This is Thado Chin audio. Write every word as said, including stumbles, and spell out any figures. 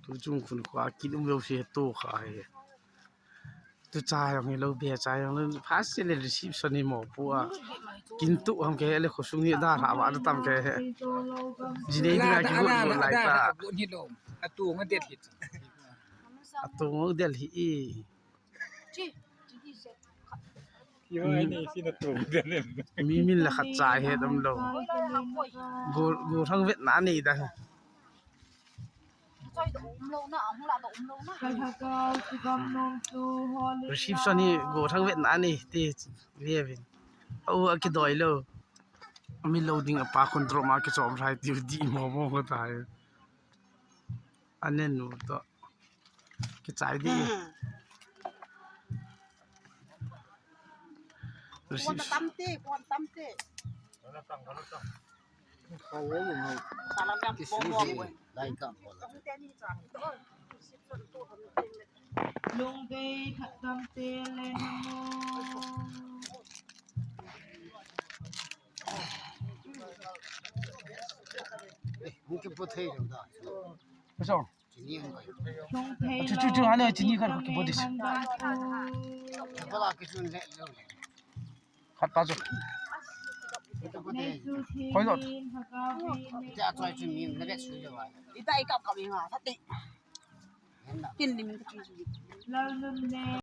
Tu chung khun kho a kin um lou si he tu kha he. Tu cha jong hi lou, be cha jong lou, pha se le reception hi mo pu a. Kin tu ham ke le khosung hi da ra ba da tam ke he. Jinei ding a ki bu lai ta. Atu nga det hi. Atu nga del hi i. Mi, mi min la khat cha he dam lou. Go, go thang vet na nei da. Reception hi go thang vet na nei ti ve vin. Au a kidoi lou. Mi lou ding a pa control ma kichom rai ti di mo mo ko tai. Anen nu to. Kichai di. Reception. Tamte, kon tamte. Salam yang bomo. Lai ka bola. Lungdei khat tamte le namo. Eh, hung kipo thei lou da. Pasal. Chu, chu, chu, hane, chini khat kipo dis. Khat pa chu. Koi lo. Ita i kap kap inga, thate. Kin lim ka chu chu.